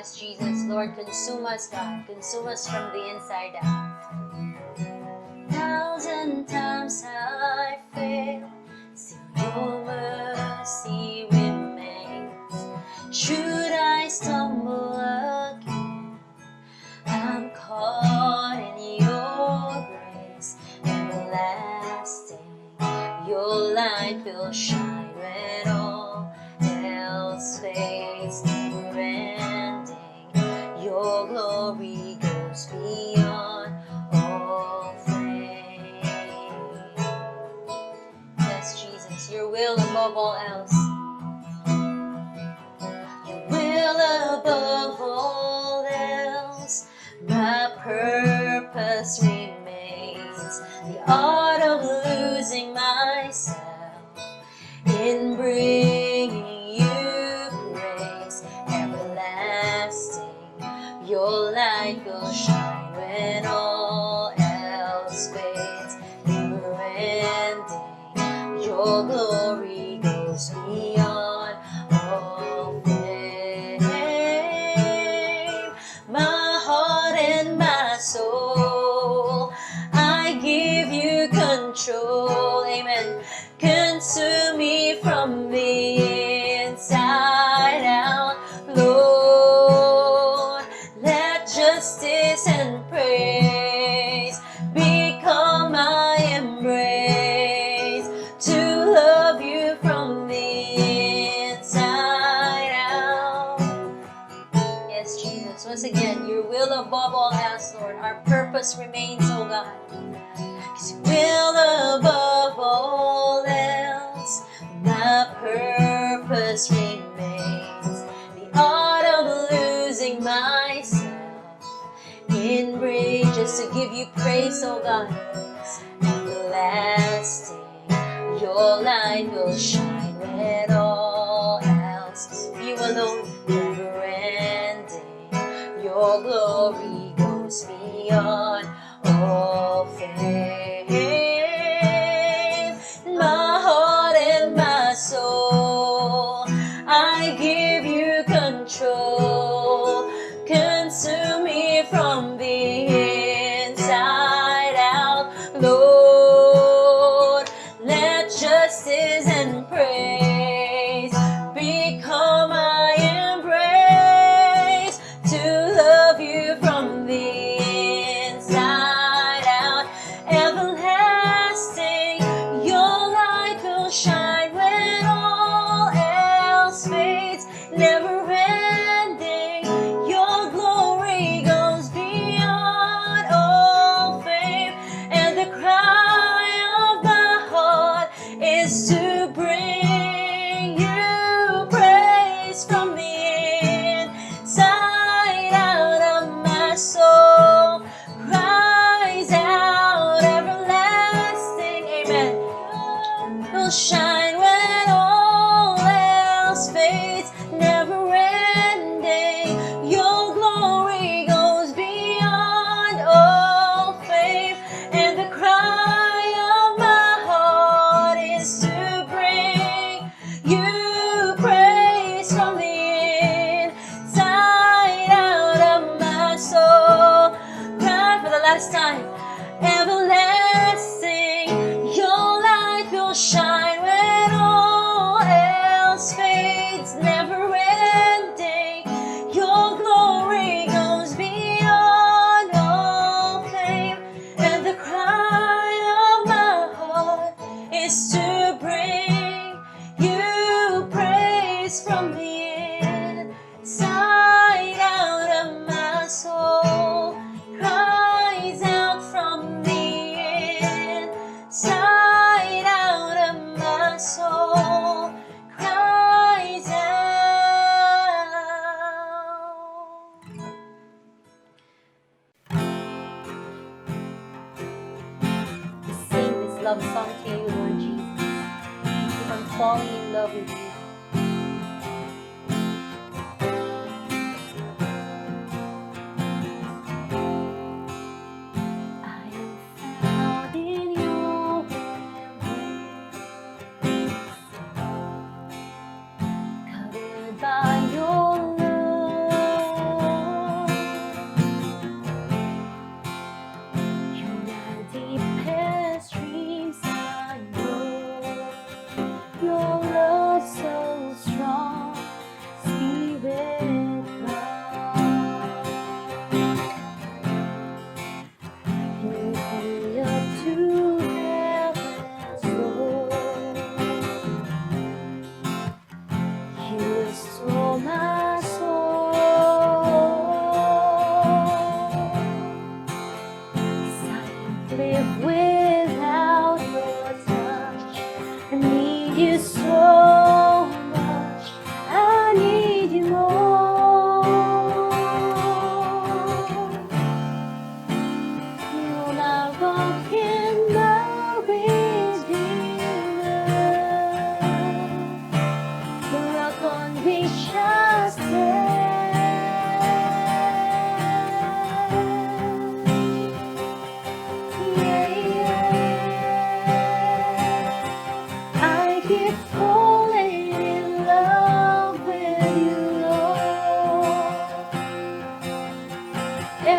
Yes, Jesus, Lord, consume us, God. Consume us from the inside out. Thousand times I fail, still your mercy remains. Should I stumble again, I'm caught in your grace, everlasting. Your light will shine when all else fades, never ending. Your glory goes beyond all fame. Yes, Jesus, your will above all else. Your will above all else. My purpose remains the art of losing myself in bringing you praise everlasting. Your light will shine when all else fades, never ending. Your glory goes beyond all fame. My heart and my soul, I give you control. Amen. Consume me from the inside out, Lord. Let justice and praise become my embrace to love you from the inside out. Yes, Jesus. Once again, your will above all else, Lord. Our purpose remains, oh God. 'Cause your will above all else, my purpose remains. The art of losing myself in just to give you praise, oh God. Everlasting, your light will shine when all else, you alone, never ending. Your glory goes beyond all fame. My heart and my soul, I give you control. Consume me from the inside out, Lord. Let justice and praise become my embrace to love you from the inside out. Everlasting, your light will shine when all else fades, never ending. Your glory goes beyond all fame, and the cry of my heart is to bring you praise from the inside out of my soul. Cries out everlasting, amen. Will shine when all else fades, never ending. Your glory goes beyond all fame, and the cry of my heart is to bring you praise from the inside out of my soul. Cry for the last time, everlasting. Your light will shine when all else fades, never ending. Your glory goes beyond all fame, and the cry of my heart is to bring you praise from the inside out of my soul. Cries out from the inside out of my soul. Cries out. We sing this love song to you, Lord Jesus. Keep on falling in love with you. I am found in your embrace, covered by your love.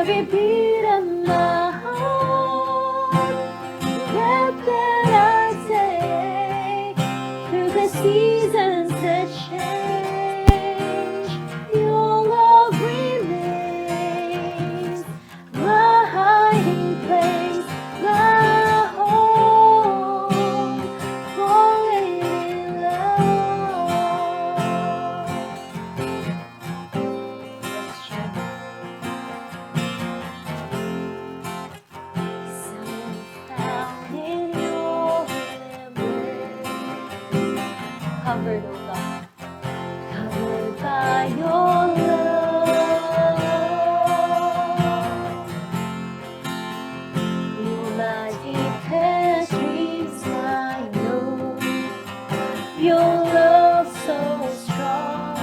Every beat of my heart, breath that I take, through the seasons that change, your love remains my hiding place, my home, falling in love. Yes, Jesus. Found in your embrace. Covered, oh God, covered by your love. You're my deepest dreams, I know. Your love so strong,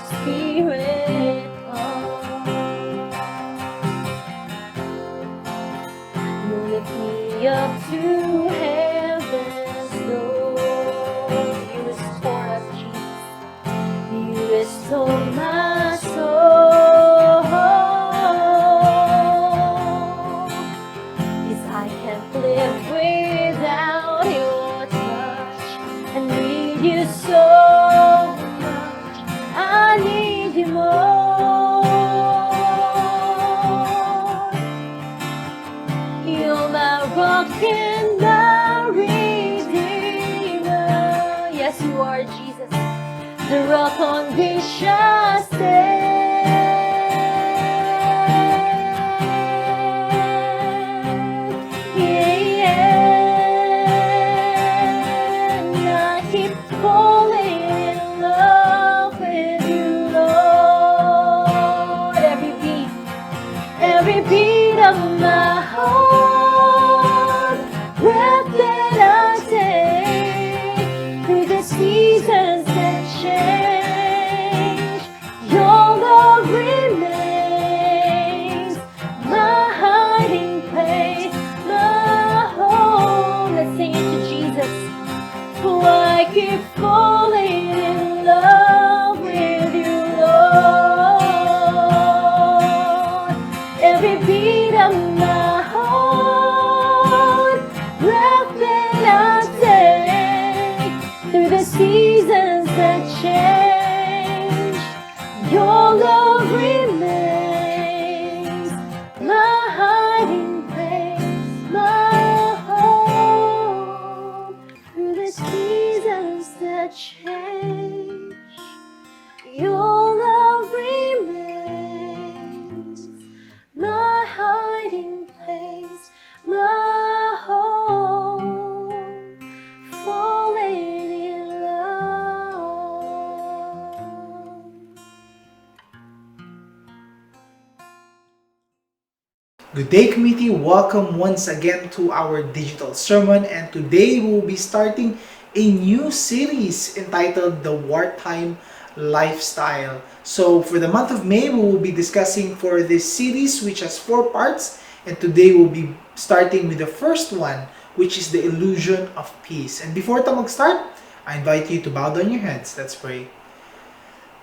Spirit, come. You lift me up to heaven's door. You restore us, Jesus. You restore my soul. 'Cause I can't live without your touch. I need you so much. I need you more. You're my rock and my redeemer. Yes, you are, Jesus, the rock on which I stand. Yeah. And I keep falling in love with you, Lord. Every beat of my heart, breath that I take, through the seasons that change, your love remains my hiding place, my home. Let's sing it to Jesus. Oh, I keep falling in love with you, Lord. Every beat of my heart, breath that I take, through the seasons that change, your love remains my hiding place, my home. Through the seasons that change, your love remains my hiding place, my home, falling in love. Good day, community. Welcome once again to our digital sermon. And today we will be starting a new series entitled The Wartime Lifestyle. So, for the month of May, we will be discussing for this series, which has four parts. And today we'll be starting with the first one, which is the illusion of peace. And before ta mag-start, I invite you to bow down your heads. Let's pray.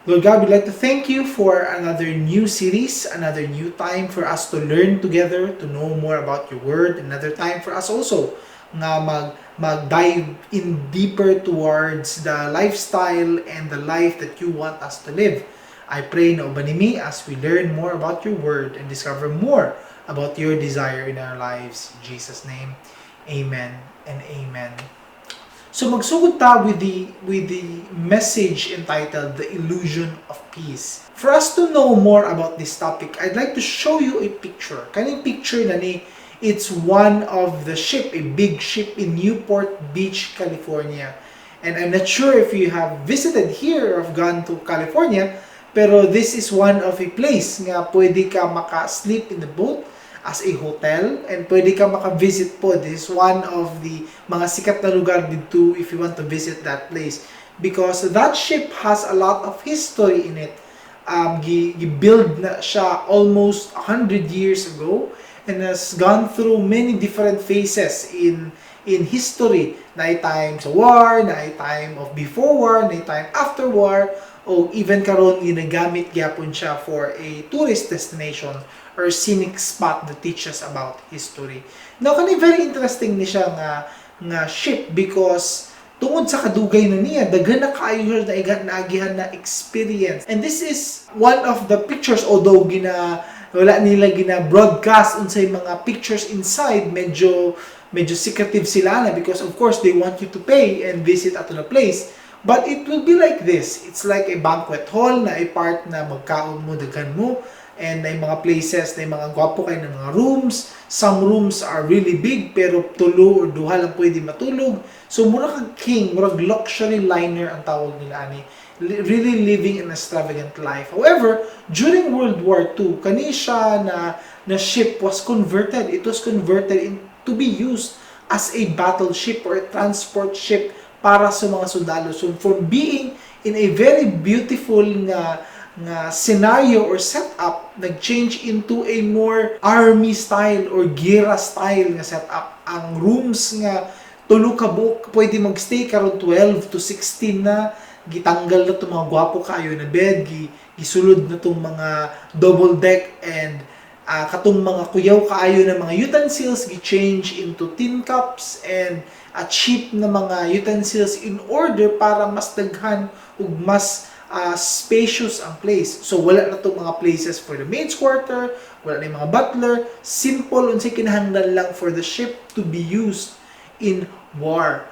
Lord God, we'd like to thank you for another new series, another new time for us to learn together, to know more about your word, another time for us also nga mag dive in deeper towards the lifestyle and the life that you want us to live. I pray na uban nimi as we learn more about your word and discover more about your desire in our lives. In Jesus' name, amen and amen. So magsugod ta with the message entitled The Illusion of Peace. For us to know more about this topic, I'd like to show you a picture. Kaning picture na ni, it's one of the ship, a big ship in Newport Beach, California. And I'm not sure if you have visited here or have gone to California, pero this is one of a place nga pwede ka maka-sleep in the boat as a hotel and pwede ka maka-visit po. This is one of the mga sikat na lugar dito if you want to visit that place because that ship has a lot of history in it. Gi-build na siya almost 100 years ago and has gone through many different phases in history. Naay time sa war, naay time of before war, naay time after war. O even karon ginagamit gyapon siya for a tourist destination or scenic spot that teaches about history. Now, kani very interesting ni siya nga ship because tungod sa kadugay na niya, daghan na kaayo siya na naagihan na experience. And this is one of the pictures, although gina wala nila gina broadcast unsay mga pictures inside, medyo secretive sila na because, of course, they want you to pay and visit ato na place. But it will be like this. It's like a banquet hall na a part na magkaon mo, daghan mo, and na mga places na mga gwapo kay na mga rooms. Some rooms are really big pero tulo or duha lang pwede matulog. So mura kag king, murag luxury liner ang tawag nila ani. Really living an extravagant life. However, during World War II, kani siya na ship was converted. It was converted to be used as a battleship or a transport ship para sa mga sundalo. So from being in a very beautiful nga scenario or setup, nag-change into a more army style or gera style nga setup. Ang rooms nga tulo ka buok pwede magstay, karon 12 to 16 na. Gitanggal na itong mga gwapo kayo na bed, gisulod na itong mga double deck, and katong mga kuyaw kaayo na mga utensils gi-change into tin cups and a cheap na mga utensils in order para mas daghan ug mas spacious ang place. So wala na itong mga places for the maid's quarter, wala na yung mga butler, simple unsay kinahanglan lang for the ship to be used in war.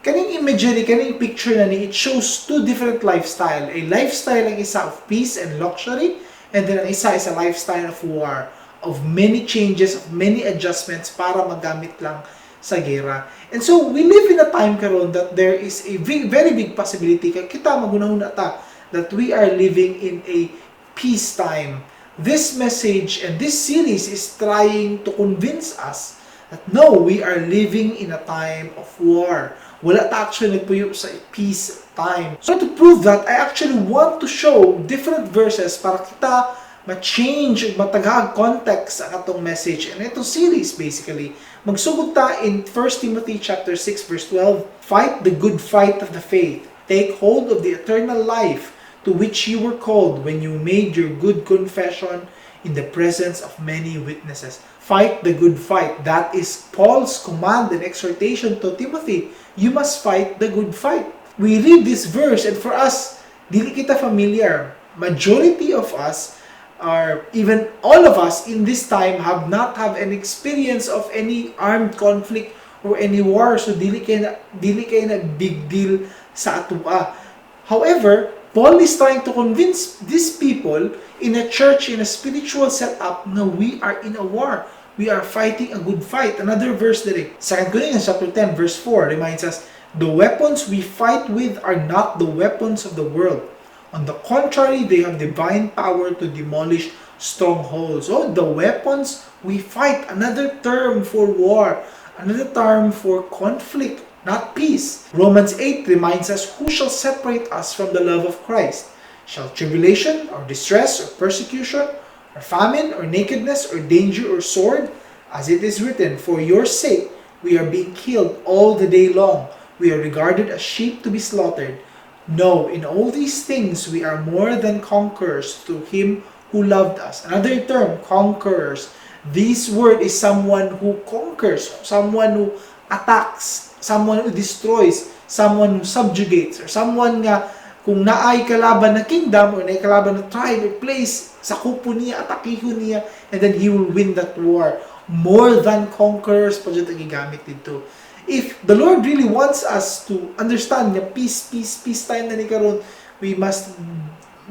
Kaning imagery, kaning picture na ni, it shows two different lifestyle. A lifestyle ang isa of peace and luxury, and then ang isa is a lifestyle of war, of many changes, of many adjustments para magamit lang sa gera. And so, we live in a time karon that there is a big, very big possibility, kay kita magunahuna ta, that we are living in a peace time. This message and this series is trying to convince us that no, we are living in a time of war. Wala ta actually nagpuyo sa peace time. So to prove that, I actually want to show different verses para kita ma-change ug mataghaag context ang atong message and itong series basically. Magsugod ta in 1 Timothy chapter 6 verse 12, "Fight the good fight of the faith. Take hold of the eternal life to which you were called when you made your good confession in the presence of many witnesses." Fight the good fight. That is Paul's command and exhortation to Timothy. You must fight the good fight. We read this verse and for us, dili kita familiar. Majority of us, or even all of us in this time, have not have an experience of any armed conflict or any war. So dili kay na big deal sa atua. However, Paul is trying to convince these people in a church, in a spiritual setup, na we are in a war. We are fighting a good fight. Another verse diri, 2 Corinthians chapter 10 verse 4 reminds us, "The weapons we fight with are not the weapons of the world. On the contrary, they have divine power to demolish strongholds." Oh, the weapons we fight. Another term for war. Another term for conflict, not peace. Romans 8 reminds us, "Who shall separate us from the love of Christ? Shall tribulation, or distress, or persecution, or famine, or nakedness, or danger, or sword? As it is written, 'For your sake we are being killed all the day long. We are regarded as sheep to be slaughtered.' No, in all these things we are more than conquerors through Him who loved us." Another term, conquerors. This word is someone who conquers, someone who attacks, someone who destroys, someone who subjugates, or someone nga kung naay kalaban na kingdom or naay kalaban na tribe or place, sakupon niya, atakihon niya, and then he will win that war. More than conquerors pa jud ang gigamit dito. If the Lord really wants us to understand nga peace, peace, peace time na ni karon, we must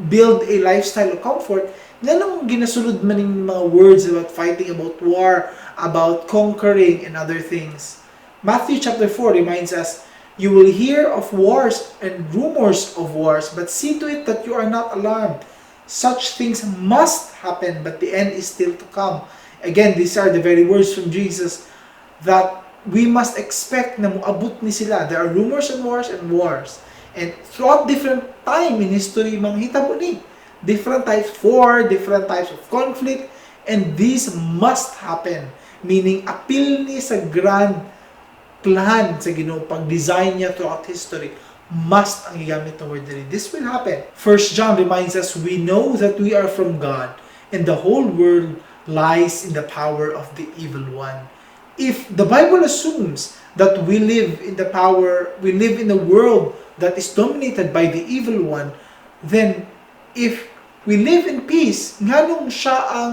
build a lifestyle of comfort, nganong ginasulod man ning mga words about fighting, about war, about conquering, and other things? Matthew chapter 4 reminds us, "You will hear of wars and rumors of wars, but see to it that you are not alarmed. Such things must happen, but the end is still to come." Again, these are the very words from Jesus that we must expect na muabot ni sila. There are rumors and wars and wars. And throughout different time in history, manghitabo ni. Different types of war, different types of conflict, and these must happen. Meaning, apil ni sa grand plan sa Ginoo, pag-design niya throughout history. Must ang gigamit na word diri. This will happen. First John reminds us, "We know that we are from God and the whole world lies in the power of the evil one." If the Bible assumes that we live in the power, we live in a world that is dominated by the evil one, then if we live in peace, nganong siya ang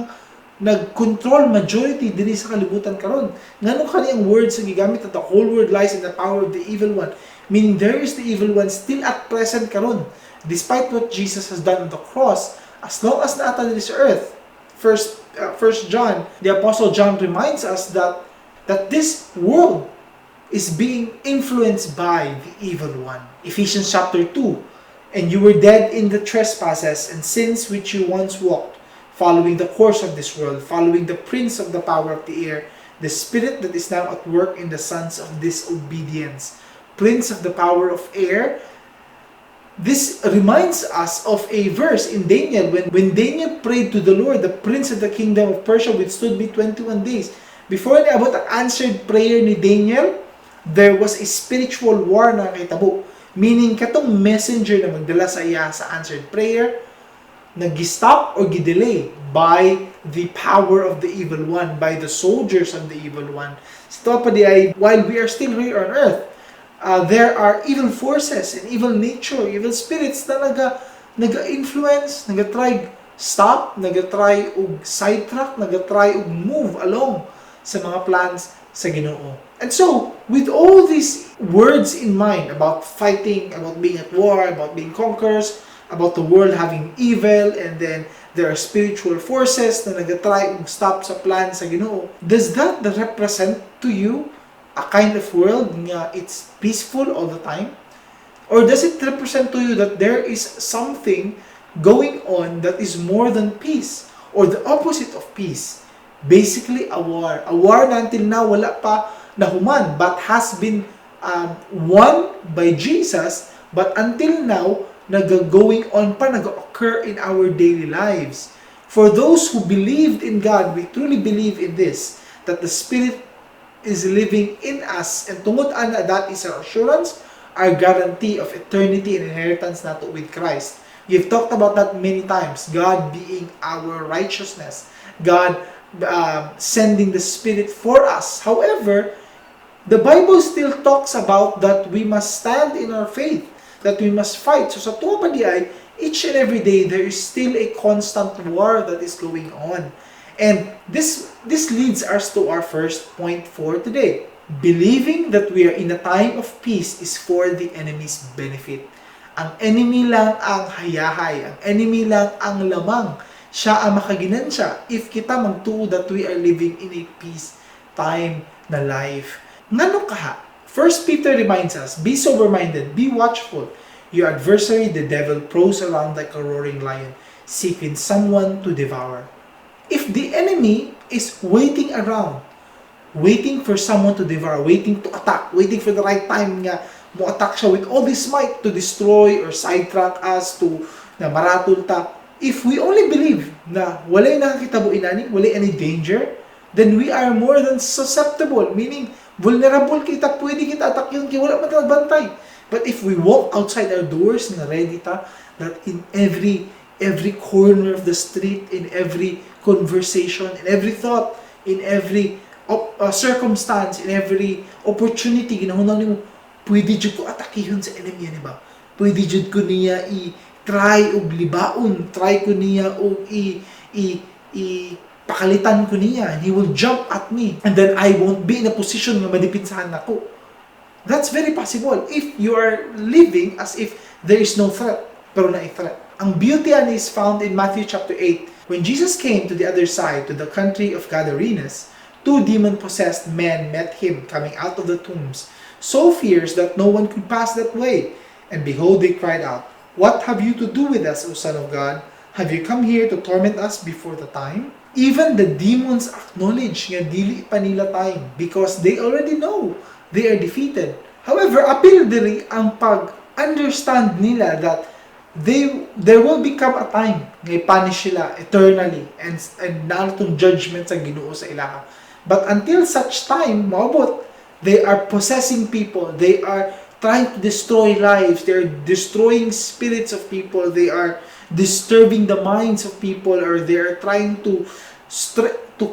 nag-control majority dinhi sa kalibutan karon? Nganong kani ang words ang gigamit that the whole world lies in the power of the evil one? Meaning there is the evil one still at present karon. Despite what Jesus has done on the cross, as long as naa ta diri sa earth, First John, the Apostle John reminds us that this world is being influenced by the evil one. Ephesians chapter 2, "And you were dead in the trespasses and sins which you once walked, following the course of this world, following the prince of the power of the air, the spirit that is now at work in the sons of disobedience." Prince of the power of air. This reminds us of a verse in Daniel. When Daniel prayed to the Lord, "The prince of the kingdom of Persia withstood me 21 days." Before niabot ang answered prayer ni Daniel, there was a spiritual war na nakitabo. Meaning, katong messenger na magdala sa iya sa answered prayer, nag-stop or gi-delay by the power of the evil one, by the soldiers of the evil one. Sa pa di ay, while we are still here on earth, there are evil forces and evil nature, evil spirits na naga-influence, naga-try stop, naga-try og sidetrack, naga-try og move along sa mga plans sa Ginoo. And so, with all these words in mind about fighting, about being at war, about being conquerors, about the world having evil, and then there are spiritual forces na naga-try og stop sa plan sa Ginoo, does that represent to you a kind of world nga it's peaceful all the time? Or does it represent to you that there is something going on that is more than peace or the opposite of peace? Basically, a war. A war na until now wala pa nahuman but has been won by Jesus, but until now nag-going on pa, nag-occur in our daily lives. For those who believed in God, we truly believe in this, that the Spirit is living in us, and tungod ana, that is our assurance, our guarantee of eternity and inheritance nato with Christ. We've talked about that many times. God being our righteousness. God sending the Spirit for us. However, the Bible still talks about that we must stand in our faith, that we must fight. So sa tuwa pa di ay, each and every day, there is still a constant war that is going on. And this leads us to our first point for today. Believing that we are in a time of peace is for the enemy's benefit. Ang enemy lang ang hayahay, ang enemy lang ang lamang. Siya ang makaginansya if kita magtuo that we are living in a peace time na life. Ngano kaha? First Peter reminds us, "Be sober-minded, be watchful. Your adversary, the devil, prowls around like a roaring lion, seeking someone to devour." If the enemy is waiting around, waiting for someone to devour, waiting to attack, waiting for the right time nga mo attack siya with all this might to destroy or sidetrack us to na maratol ta. If we only believe na walay nakakitabo inani, walay any danger, then we are more than susceptible, meaning vulnerable kita, pwede kita attack yun, kaya wala man ta nagbantay. But if we walk outside our doors na ready ta, that in every corner of the street, in every conversation, in every thought, in every circumstance, in every opportunity, ginahuna nimo, pwede jud ko atakihon sa enemy ni ba? Pwede jud ko niya i-try og libaon, try ko niya og i pakalitan ko niya, and he will jump at me and then I won't be in a position nga madipinsahan nako. That's very possible if you are living as if there is no threat, pero naay threat. Ang beauty ani is found in Matthew chapter 8. When Jesus came to the other side, to the country of Gadarenes, two demon-possessed men met him coming out of the tombs, so fierce that no one could pass that way. And behold, they cried out, "What have you to do with us, O Son of God? Have you come here to torment us before the time?" Even the demons acknowledge nga dili pa nila time because they already know they are defeated. However, apil diri ang pag-understand nila that they there will become a time nga i-punish sila eternally and naa tong judgment sa Ginoo sa ilaha. But until such time maabot, they are possessing people, they are trying to destroy lives. They are destroying spirits of people. They are disturbing the minds of people, or they are trying to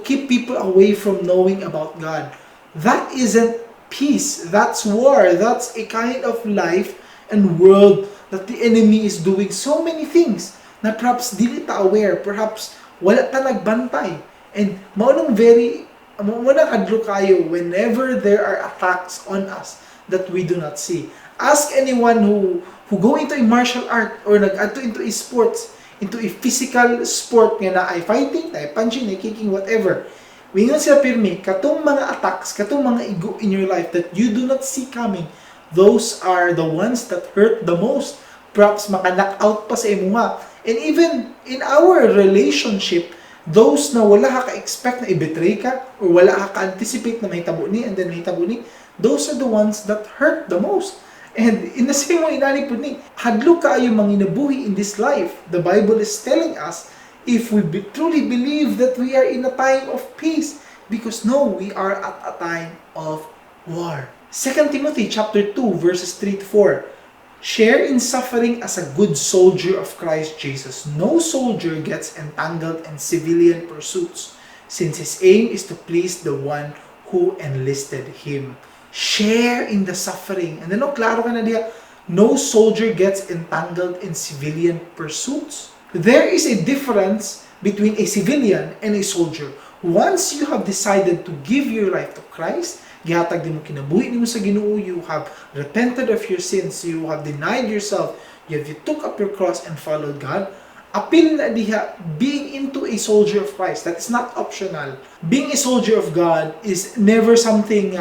keep people away from knowing about God. That isn't peace. That's war. That's a kind of life and world that the enemy is doing so many things na perhaps dili ta aware, perhaps wala ta nagbantay. And mao nang very mao na hadlok kayo whenever there are attacks on us that we do not see. Ask anyone who go into a martial art or nag-adto into a sports, into a physical sport nga naay fighting, naay punching, naay kicking, whatever. Wingon siya pirmi, katong mga attacks, katong mga igo in your life that you do not see coming, those are the ones that hurt the most. Perhaps maka-knock out pa sa imuha. And even in our relationship, those na wala ka ka-expect na i-betray ka or wala ka ka-anticipate na mahitabo ni and then mahitabo ni, those are the ones that hurt the most. And in the same way, inani pud ni, hadlok kaayo manginabuhi in this life. The Bible is telling us if we truly believe that we are in a time of peace, because no, we are at a time of war. 2 Timothy chapter 2 verses 3 to 4. "Share in suffering as a good soldier of Christ Jesus. No soldier gets entangled in civilian pursuits, since his aim is to please the one who enlisted him." Share in the suffering. And then, no, klaro ka na diya, no soldier gets entangled in civilian pursuits. There is a difference between a civilian and a soldier. Once you have decided to give your life to Christ, gihatag nimo kinabuhi nimo sa Ginoo, you have repented of your sins, you have denied yourself, you took up your cross and followed God, apil na diha being into a soldier of Christ. That's not optional. Being a soldier of God is never something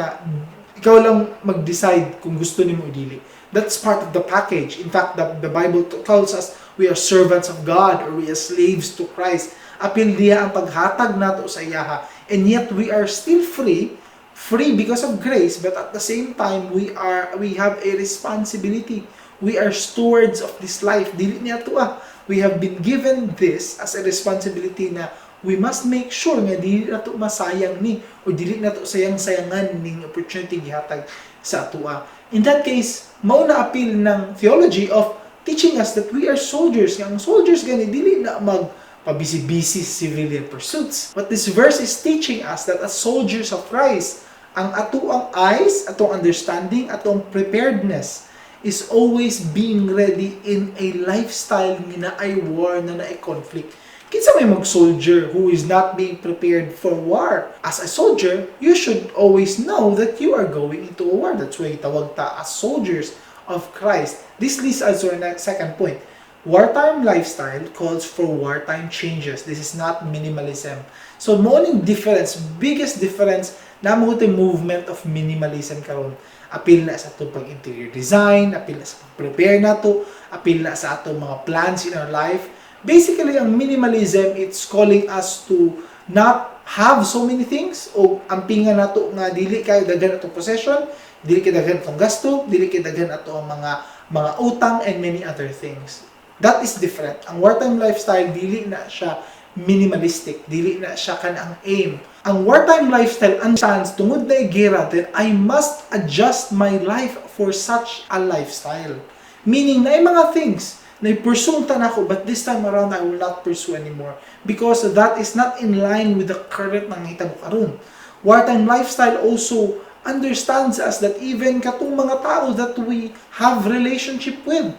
ikaw lang mag-decide kung gusto nimo o dili. That's part of the package. In fact, the Bible tells us we are servants of God or we are slaves to Christ. Apil diha ang paghatag nato sa iyaha. And yet we are still free, free because of grace, but at the same time we have a responsibility. We are stewards of this life. Dili niya to ah. We have been given this as a responsibility na we must make sure nga dili nato masayang ni o dili nato sayang-sayangan ning opportunity gihatag sa atoa. In that case, mao na appeal ng theology of teaching us that we are soldiers. Nga ang soldiers gani dili na mag pabisi-busy sa civilian pursuits. But this verse is teaching us that as soldiers of Christ, ang atoang eyes, atong understanding, atong preparedness is always being ready in a lifestyle nga naay war, na naay conflict. Kinsa may mag-soldier who is not being prepared for war? As a soldier, you should always know that you are going into a war. That's why tawag ta as soldiers of Christ. This leads us to our next second point. Wartime lifestyle calls for wartime changes. This is not minimalism. So, mao ning difference, biggest difference na mo movement of minimalism karon. Apil na sa atong pag-interior design, apil na sa pag-prepare nato, apil na sa atong mga plans in our life. Basically, ang minimalism, it's calling us to not have so many things o ampinga nato nga dili kay daghan atong possession, dili kay daghan atong gasto, dili kay daghan ato ang mga utang and many other things. That is different. Ang wartime lifestyle, dili na siya minimalistic, dili na siya kanang aim. Ang wartime lifestyle understands tungod na gera, then I must adjust my life for such a lifestyle. Meaning na mga things na i-pursue ta nako, but this time around I will not pursue anymore because that is not in line with the current nang hitabo karon. Wartime lifestyle also understands us that even katong mga tao that we have relationship with,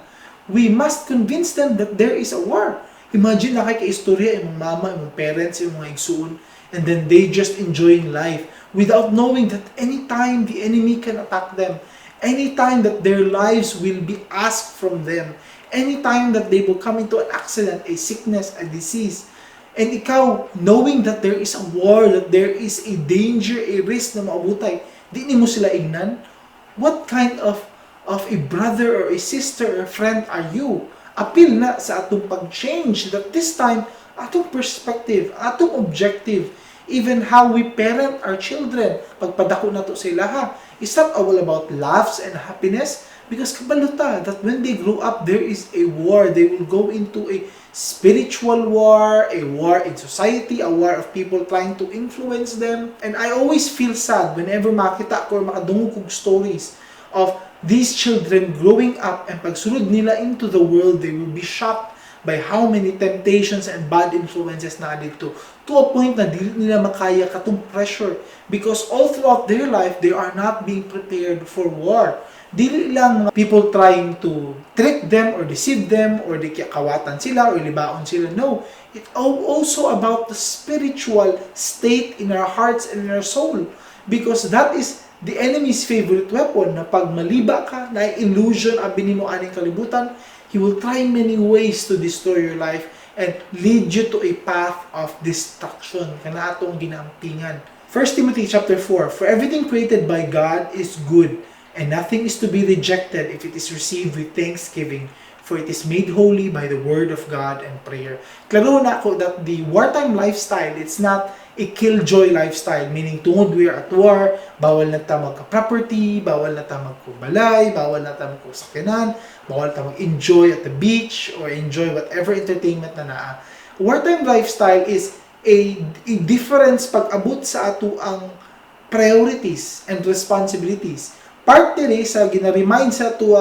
we must convince them that there is a war. Imagine na kay kaistorya imong mama, imong parents, imong mga igsuon, and then they just enjoying life without knowing that anytime the enemy can attack them, anytime that their lives will be asked from them, anytime that they will come into an accident, a sickness, a disease, and ikaw, knowing that there is a war, that there is a danger, a risk na maabutay, di nimo sila ingnan? What kind of a brother or a sister or friend are you? Apil na sa atong pag-change that this time, atong perspective, atong objective, even how we parent our children, pagpadako nato sa ilaha, it's not all about laughs and happiness because kabalo ta that when they grow up, there is a war. They will go into a spiritual war, a war in society, a war of people trying to influence them. And I always feel sad whenever makita ko or makadungog kog stories of These children growing up and pagsulod nila into the world, they will be shocked by how many temptations and bad influences na didto to a point na dili nila makaya katong pressure because all throughout their life they are not being prepared for war. Dili lang mga people trying to trick them or deceive them or di kaya kawatan sila or libaon sila. No, it's also about the spiritual state in our hearts and in our soul because that is the enemy's favorite weapon na pag maliba ka, na illusion ang nimo aning kalibutan, he will try many ways to destroy your life and lead you to a path of destruction. Kana atong ginaampingan. 1 Timothy chapter 4, "For everything created by God is good, and nothing is to be rejected if it is received with thanksgiving, for it is made holy by the word of God and prayer." Klaro nako that the wartime lifestyle, it's not a killjoy lifestyle, meaning tungod we are at war, bawal na ta magka-property, bawal na ta magkubalay, bawal na ta magkusakyanan, bawal ta mag-enjoy at the beach or enjoy whatever entertainment na naa. Wartime lifestyle is a difference pag-abot sa ato ang priorities and responsibilities. Part diri sa gina-remind sa ato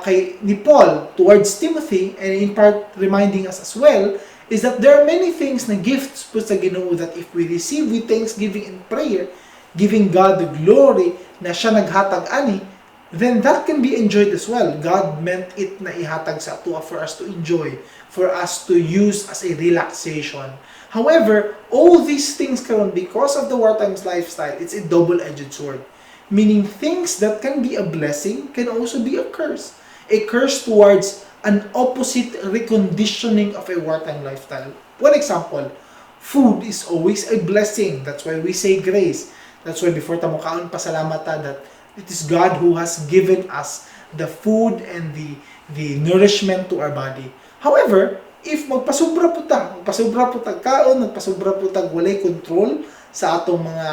kay ni Paul towards Timothy and in part reminding us as well is that there are many things na gifts po sa Ginoo that if we receive with thanksgiving and prayer, giving God the glory na siya naghatag ani, then that can be enjoyed as well. God meant it na ihatag sa ato for us to enjoy, for us to use as a relaxation. However, all these things karon, because of the wartime's lifestyle, it's a double-edged sword. Meaning things that can be a blessing can also be a curse. A curse towards an opposite reconditioning of a wartime lifestyle. One example, food is always a blessing. That's why we say grace. That's why before ta mokaon, pasalamat ta that it is God who has given us the food and the nourishment to our body. However, if magpasubra po ta, magpasubra po tag kaon, magpasubra po tag walay control sa atong mga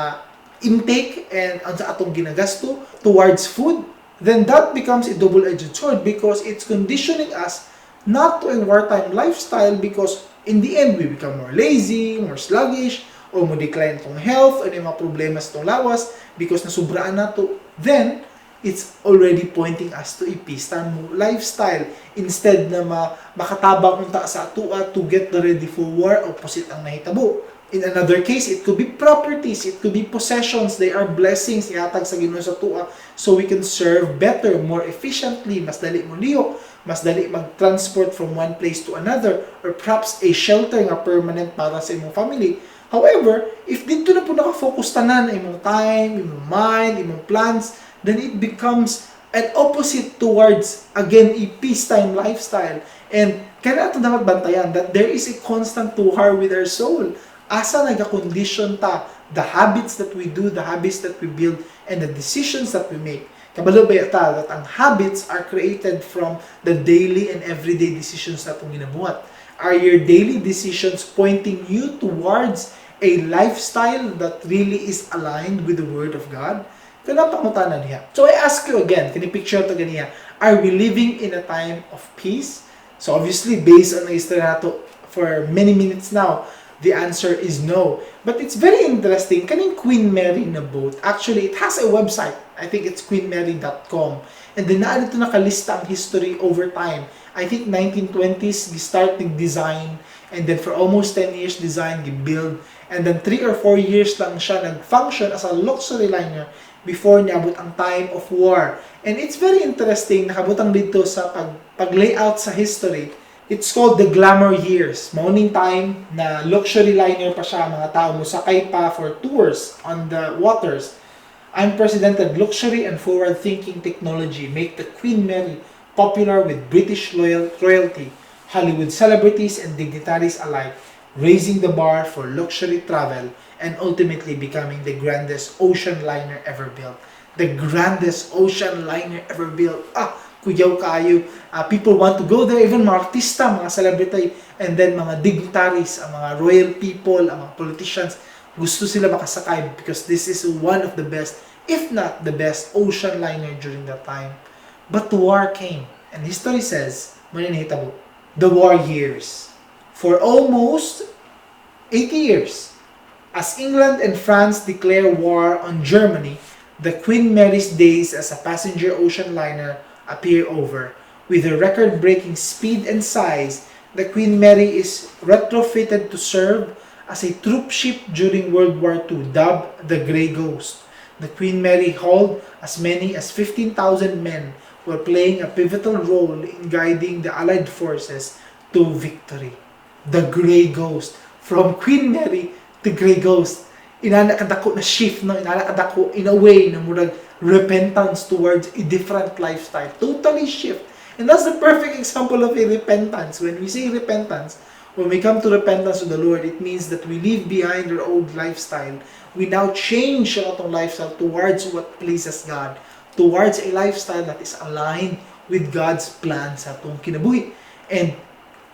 intake and sa atong ginagasto towards food, then that becomes a double-edged sword because it's conditioning us not to a wartime lifestyle because in the end, we become more lazy, more sluggish, or mo decline tong health, or may mga problema sa tong lawas because nasubraan na to. Then, it's already pointing us to a peacetime lifestyle instead na makatabang unta sa atua to get ready for war, opposite ang nahitabo. In another case, it could be properties, it could be possessions. They are blessings ihatag sa Ginoo sa atua so we can serve better, more efficiently, mas dali mo lihok, mas dali mag-transport from one place to another, or perhaps a shelter nga permanent para sa imong family. However, if didto na po nakafocus tanan imong time, imong mind, imong plans, then it becomes an opposite towards, again, a peacetime lifestyle. And kaya natin dapat bantayan that there is a constant war with our soul. Asa nagka-condition ta, the habits that we do, the habits that we build, and the decisions that we make. Kabalo ba ta that ang habits are created from the daily and everyday decisions na atong ginabuhat? Are your daily decisions pointing you towards a lifestyle that really is aligned with the Word of God? Kanang pangutana niya. So I ask you again, kini picture to ganiya, are we living in a time of peace? So obviously, based on the history nato for many minutes now, the answer is no. But it's very interesting, kaning Queen Mary na boat, actually, it has a website. I think it's queenmary.com. And then naa didto nakalista ang history over time. I think 1920s, gi-start design, and then for almost 10 years design, gi-build, and then 3 or 4 years lang siya nag-function as a luxury liner before niabot ang time of war. And it's very interesting, nakabutang didto sa pag-layout sa history. It's called the glamour years. Mao ning time na luxury liner pa siya, mga tao mosakay pa for tours on the waters. Unprecedented luxury and forward-thinking technology make the Queen Mary popular with British loyal royalty, Hollywood celebrities, and dignitaries alike, raising the bar for luxury travel and ultimately becoming the grandest ocean liner ever built. The grandest ocean liner ever built. Ah, kuyaw kaayo. People want to go there, even mga artista, mga celebrity, and then mga dignitaries, ang mga royal people, ang mga politicians, gusto sila makasakay because this is one of the best, if not the best, ocean liner during that time. But the war came, and history says, mao nahitabo, the war years. For almost 80 years, as England and France declare war on Germany, The Queen Mary's days as a passenger ocean liner appear over. With a record-breaking speed and size, the Queen Mary is retrofitted to serve as a troop ship during World War II, dubbed the Grey Ghost. The Queen Mary hauled as many as 15,000 men while playing a pivotal role in guiding the Allied forces to victory. The Grey Ghost. From Queen Mary to Grey Ghost. Inana kadako na shift, no? Inana kadako in a way na murag repentance towards a different lifestyle. Totally shift. And that's the perfect example of a repentance. When we say repentance, when we come to repentance to the Lord, it means that we leave behind our old lifestyle. We now change ang atong lifestyle towards what pleases God, towards a lifestyle that is aligned with God's plan sa atong kinabuhi. And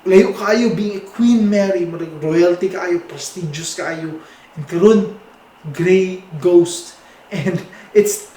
layo kaayo being a Queen Mary, murag royalty kaayo, prestigious kaayo. And karon, Gray Ghost. And it's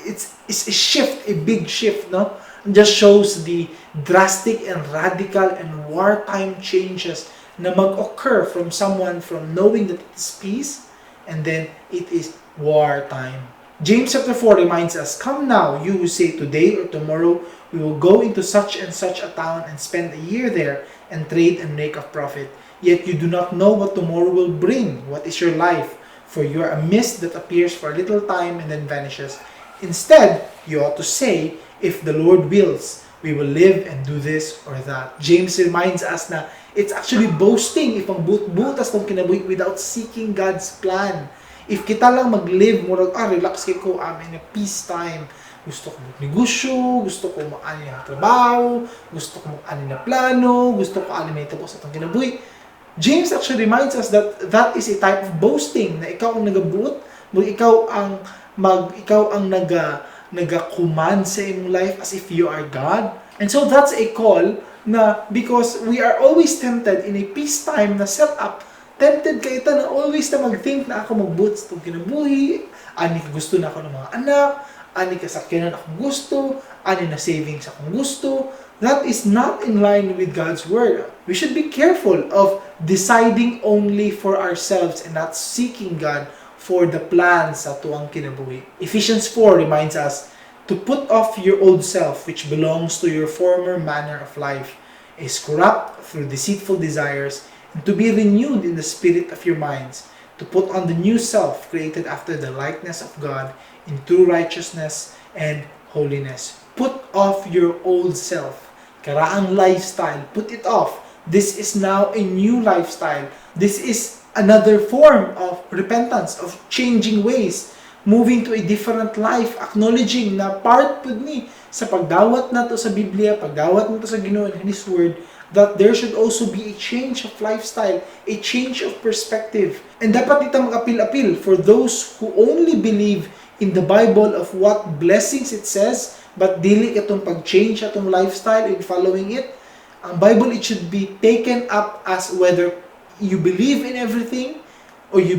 a shift, a big shift, no? It just shows the drastic and radical and wartime changes na mag-occur from someone from knowing that it is peace and then it is wartime. James chapter 4 reminds us, "Come now, you who say, 'Today or tomorrow we will go into such and such a town and spend a year there and trade and make a profit.' Yet you do not know what tomorrow will bring. What is your life? For you are a mist that appears for a little time and then vanishes. Instead, you ought to say, 'If the Lord wills, we will live and do this or that.'" James reminds us na it's actually boasting if ang buot ta atong kinabuhi without seeking God's plan. If kita lang mag-live, murag, "Ah, relax kay ko, I'm in a peace time. Gusto ko magnegosyo, gusto ko maani ang trabaho, gusto ko maani na plano, gusto ko ani may tapos atong kinabuhi." James actually reminds us that that is a type of boasting na ikaw ang nagabuot, mo ikaw ang naga-command sa imong life as if you are God. And so that's a call na because we are always tempted in a peacetime na setup, tempted kay ta na always na mag-think na ako magbuot sa itong kinabuhi, ani ka gusto na ako ng mga anak, ani ka sakyanan akong gusto, ani na savings akong gusto. That is not in line with God's word. We should be careful of deciding only for ourselves and not seeking God for the plans sa atuang kinabuhi. Ephesians 4 reminds us to put off your old self, which belongs to your former manner of life, is corrupt through deceitful desires, and to be renewed in the spirit of your minds, to put on the new self created after the likeness of God in true righteousness and holiness. Put off your old self. Karaang lifestyle, put it off. This is now a new lifestyle. This is another form of repentance, of changing ways, moving to a different life, acknowledging na part pud ni sa pagdawat nato sa Biblia, pagdawat nato sa Ginoo and His Word, that there should also be a change of lifestyle, a change of perspective. And dapat dito mag-apil-apil for those who only believe in the Bible of what blessings it says, but dili katong pag-change atong lifestyle in following it. Ang Bible, it should be taken up as whether you believe in everything or you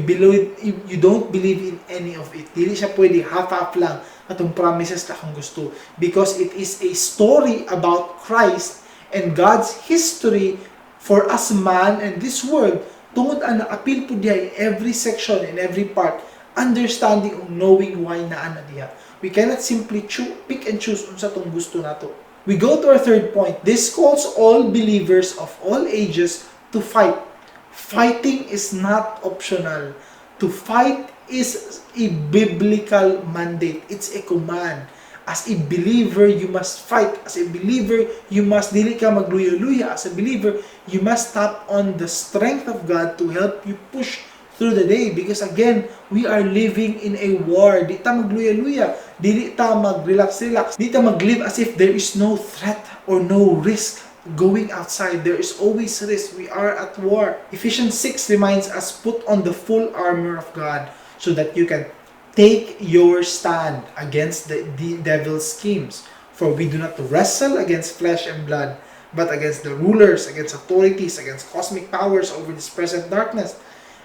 don't believe in any of it. Dili siya pwede half-half lang atong promises na kung gusto because it is a story about Christ and God's history for us man and this world, tungod ang appeal po diha in every section, in every part, understanding or knowing why naa na diha. We cannot simply pick and choose unsa tong gusto nato. We go to our third point. This calls all believers of all ages to fight. Fighting is not optional. To fight is a biblical mandate. It's a command. As a believer, you must fight. As a believer, you must dili ka magluya-luya. As a believer, you must tap on the strength of God to help you push through the day because, again, we are living in a war. Di ta magluya-luya, dili ta mag-relax-relax, di ta mag-live as if there is no threat or no risk going outside. There is always risk. We are at war. Ephesians 6 reminds us, "Put on the full armor of God so that you can take your stand against the devil's schemes. For we do not wrestle against flesh and blood, but against the rulers, against authorities, against cosmic powers over this present darkness,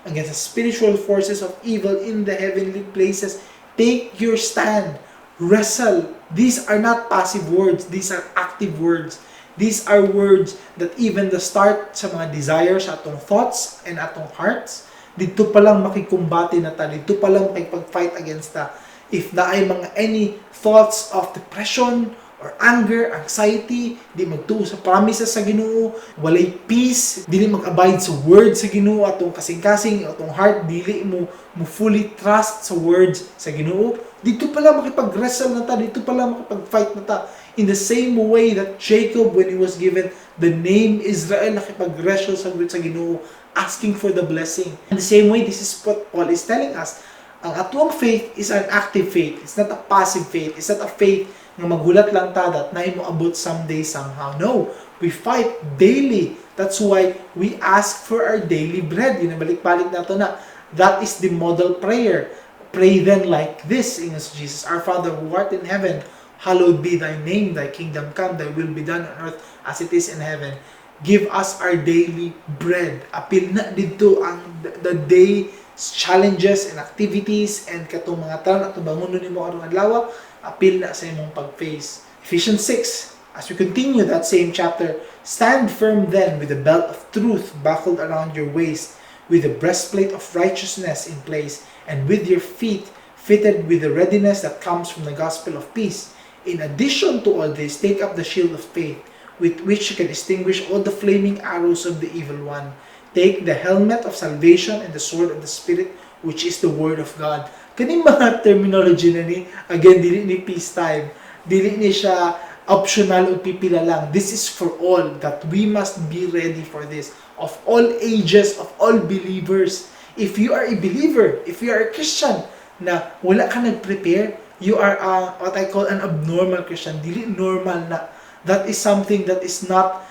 against the spiritual forces of evil in the heavenly places." Take your stand. Wrestle. These are not passive words. These are active words. These are words that even the start sa mga desires, sa atong thoughts and atong hearts, dito pa lang makikumbate na ta, dito pa lang makipag-fight against ta. If naay mga any thoughts of depression or anger, anxiety, di magtuo sa promises sa Ginoo, walay peace, dili mag-abide sa words sa Ginoo, atong kasing-kasing, atong heart dili mo fully trust sa words sa Ginoo. Didto pa lang makipag-wrestle na ta, didto pa lang makipag-fight na ta. In the same way that Jacob, when he was given the name Israel, nakipag-wrestle sa Ginoo, asking for the blessing. In the same way, this is what Paul is telling us. Ang atuang faith is an active faith. It's not a passive faith. It's not a faith nga maghulat lang ta that na mo abot someday somehow. No, we fight daily. That's why we ask for our daily bread. Yun ang balik-balik nato na. That is the model prayer. "Pray then like this," ingon si Jesus. "Our Father who art in heaven, hallowed be thy name, thy kingdom come, thy will be done on earth as it is in heaven. Give us our daily bread." Apil na didto ang the day challenges and activities and katong mga tanan atong bangonon nimo karong adlaw, apil na sa imong pag-face. Ephesians 6, as we continue that same chapter, "Stand firm then, with the belt of truth buckled around your waist, with the breastplate of righteousness in place, and with your feet fitted with the readiness that comes from the gospel of peace. In addition to all this, take up the shield of faith, with which you can extinguish all the flaming arrows of the evil one. Take the helmet of salvation and the sword of the Spirit, which is the word of God." Kaning mga terminology na ni, again, dili ni peacetime. Dili ni siya optional o pipila lang. This is for all, that we must be ready for this. Of all ages, of all believers. If you are a believer, if you are a Christian, na wala ka nag-prepare, you are what I call an abnormal Christian. Dili normal na. That is something that is not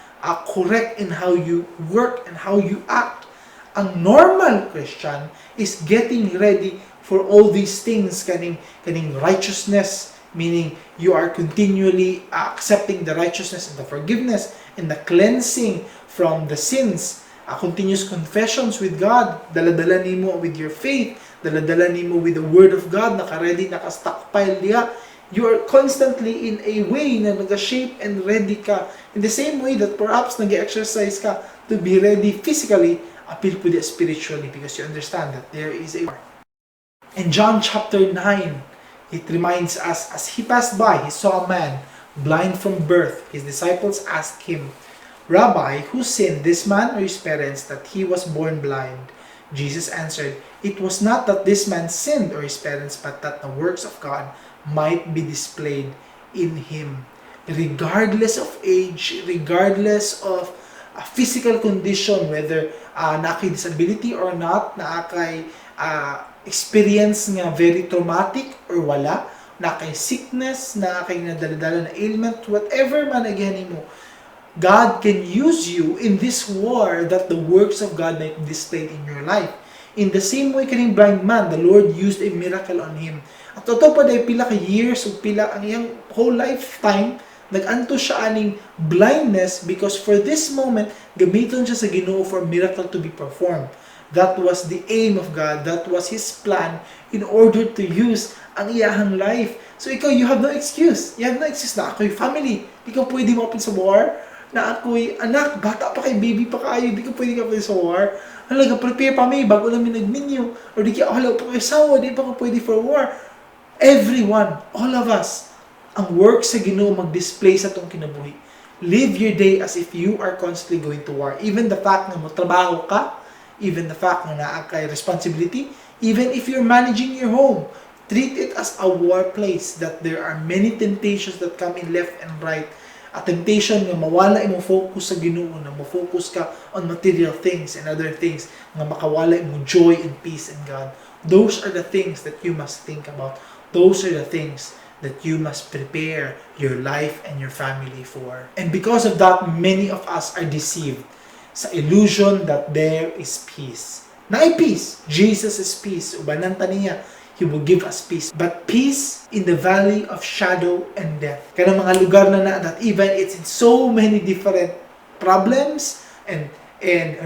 correct in how you work and how you act. Ang normal Christian is getting ready for all these things, kaning righteousness, meaning you are continually accepting the righteousness and the forgiveness and the cleansing from the sins, continuous confessions with God, dala-dala nimo with your faith, dala-dala nimo with the word of God, naka-ready, naka-stockpile diha. You are constantly in a way na nag-shape and ready ka. In the same way that perhaps nag-exercise ka to be ready physically, apil pud spiritually, because you understand that there is a war. In John chapter 9, it reminds us, "As he passed by, he saw a man blind from birth. His disciples asked him, 'Rabbi, who sinned, this man or his parents, that he was born blind?' Jesus answered, 'It was not that this man sinned or his parents, but that the works of God might be displayed in him.'" Regardless of age, regardless of a physical condition, whether naa kay disability or not, naa kay experience nga very traumatic or wala, naa kay sickness, naa kay nadala-dala na ailment, whatever man again mo, God can use you in this war that the works of God might be displayed in your life. In the same way kaning blind man, the Lord used a miracle on him. At totoo pa dahil pila ka years ug pila ang iyang whole lifetime nag-antos siya aning blindness, because for this moment gamiton siya sa Ginoo for miracle to be performed. That was the aim of God. That was His plan in order to use ang iyahang life. So ikaw, you have no excuse. You have no excuse na ako'y family. Di ka pwede mo sa war. Na ako'y anak, bata pa kay, baby pa kayo, di ka pwede ka sa war. Hala, prepare pa mi, bago namin nagminyo. Or di ka, hala pa kayo asawa, di pa ka pwede for war. Everyone, all of us, ang work sa Ginoo mag-display sa atong kinabuhi. Live your day as if you are constantly going to war. Even the fact na mo trabaho ka, even the fact na naa kay responsibility, even if you're managing your home, treat it as a war place, that there are many temptations that come in left and right. A temptation nga mawala imong focus sa Ginoo, na mo-focus ka on material things and other things nga makawala imong joy and peace in God. Those are the things that you must think about. Those are the things that you must prepare your life and your family for. And because of that, many of us are deceived sa illusion that there is peace. Naay peace. Jesus is peace. Ubanan ta niya. He will give us peace. But peace in the valley of shadow and death. Kanang mga lugar na that even it's in so many different problems and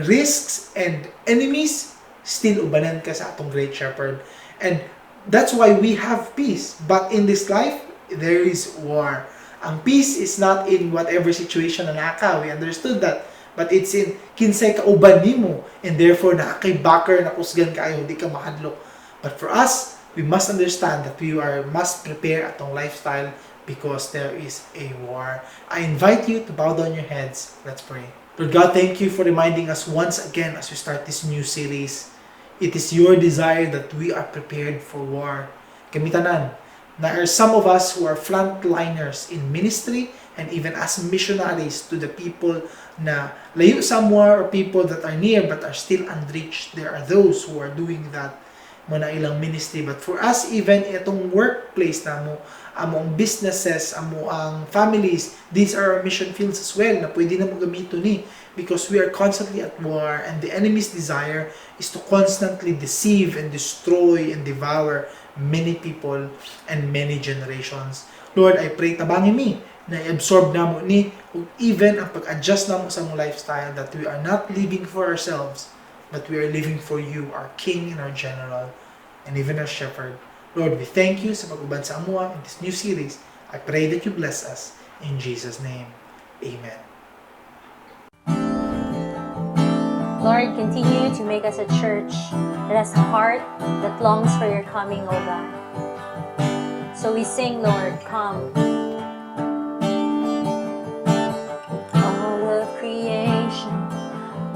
risks and enemies, still ubanan ka sa atong great shepherd. And that's why we have peace. But in this life, there is war. Ang peace is not in whatever situation na naa ka. We understood that. But it's in kinsay kauban nimo and therefore naa kay backer na kusgan kaayo, di ka mahadlok. But for us, We must understand that we are must prepare atong lifestyle because there is a war. I invite you to bow down your heads. Let's pray. Lord God, thank you for reminding us once again as we start this new series. It is your desire that we are prepared for war. Kami tanan, there are some of us who are frontliners in ministry and even as missionaries to the people na layo somewhere or people that are near but are still unreached. There are those who are doing that mao na ilang ministry. But for us, even itong workplace namo, amo ang businesses, amo ang families, these are our mission fields as well na pwede namo gamiton ni because we are constantly at war and the enemy's desire is to constantly deceive and destroy and devour many people and many generations. Lord, I pray, tabangi mi na i-absorb namo ni ug even ang pag-adjust namo sa among lifestyle, that we are not living for ourselves but we are living for you, our King and our General, and even our Shepherd. Lord, we thank you sa pag-uban sa amoa in this new series. I pray that you bless us. In Jesus' name, amen. Lord, continue to make us a church that has a heart that longs for your coming, O God. So we sing, "Lord, come." All of creation,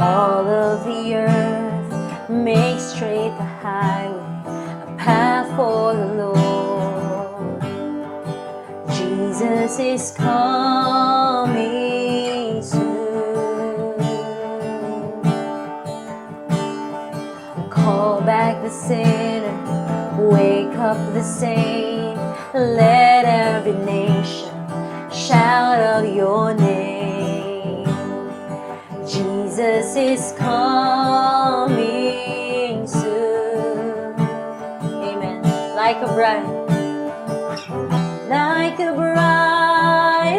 all of the earth, make straight the highway, a path for the Lord. Jesus is coming soon. Call back the sinner, wake up the saint, let every nation shout out your name. Jesus is coming soon. Amen. Like a bride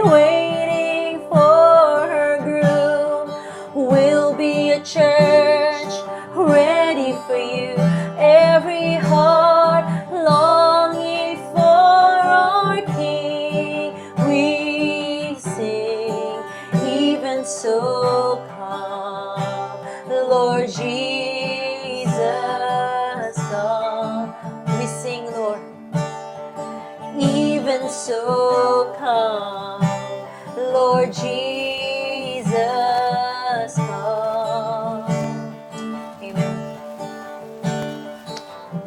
waiting for her groom, will be a church ready for you. Every heart longing for our King, we sing, "Even so come, Lord Jesus, come." We sing, "Lord, even so come, Lord Jesus, come." Amen.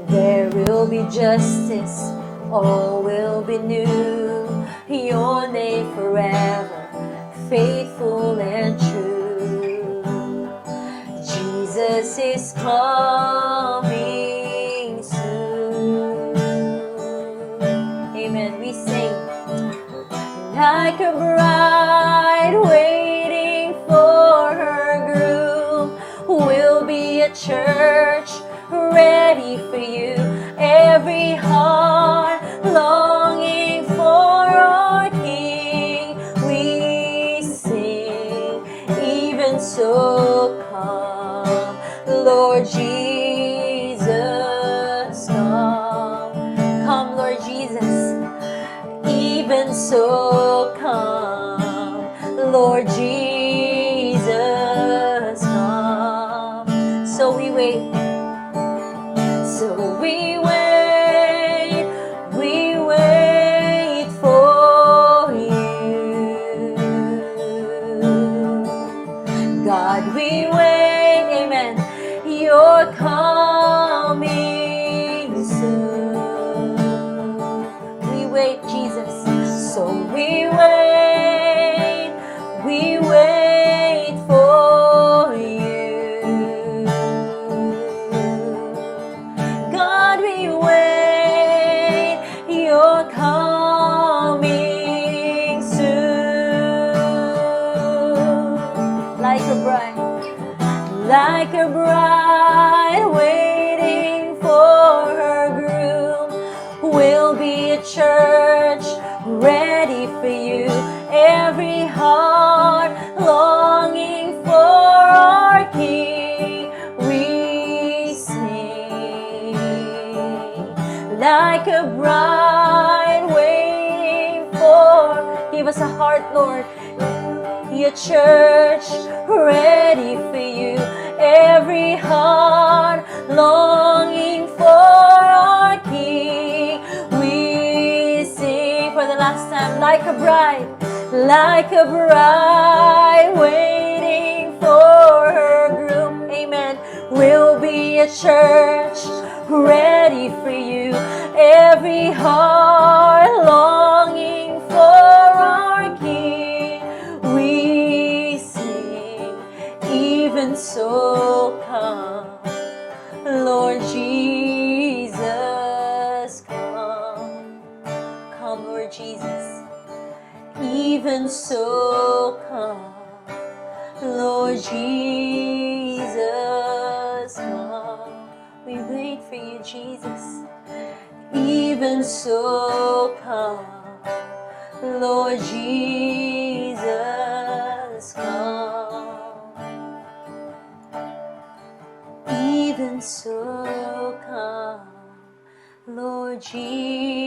There will be justice, all will be new. Your name forever, faithful and true. Jesus is coming soon. Amen. We sing, "Like a bride waiting for her groom, will be a church ready for you. Every heart longing for our King, we sing, 'Even so come, Lord Jesus, come.'" Come, Lord Jesus. Even so come, Lord Jesus, come. So we wait. So we wait for you. God, we wait, amen. You're coming soon. We wait, Jesus. So we wait for you. God, we wait, you're coming soon. Like a bride waiting for her groom, will be a church ready for you. Every heart longing for our King, we sing, "Like a bride waiting for." Give us a heart, Lord, your church ready for you. Every heart longing for our King. bride, like a bride waiting for her groom. Amen. We'll be a church ready for you. Every heart longing for our King. We sing, "Even so come, Lord Jesus, come." Come, Lord Jesus. Even so come, Lord Jesus, come. We wait for you, Jesus. Even so come, Lord Jesus, come. Even so come, Lord Jesus.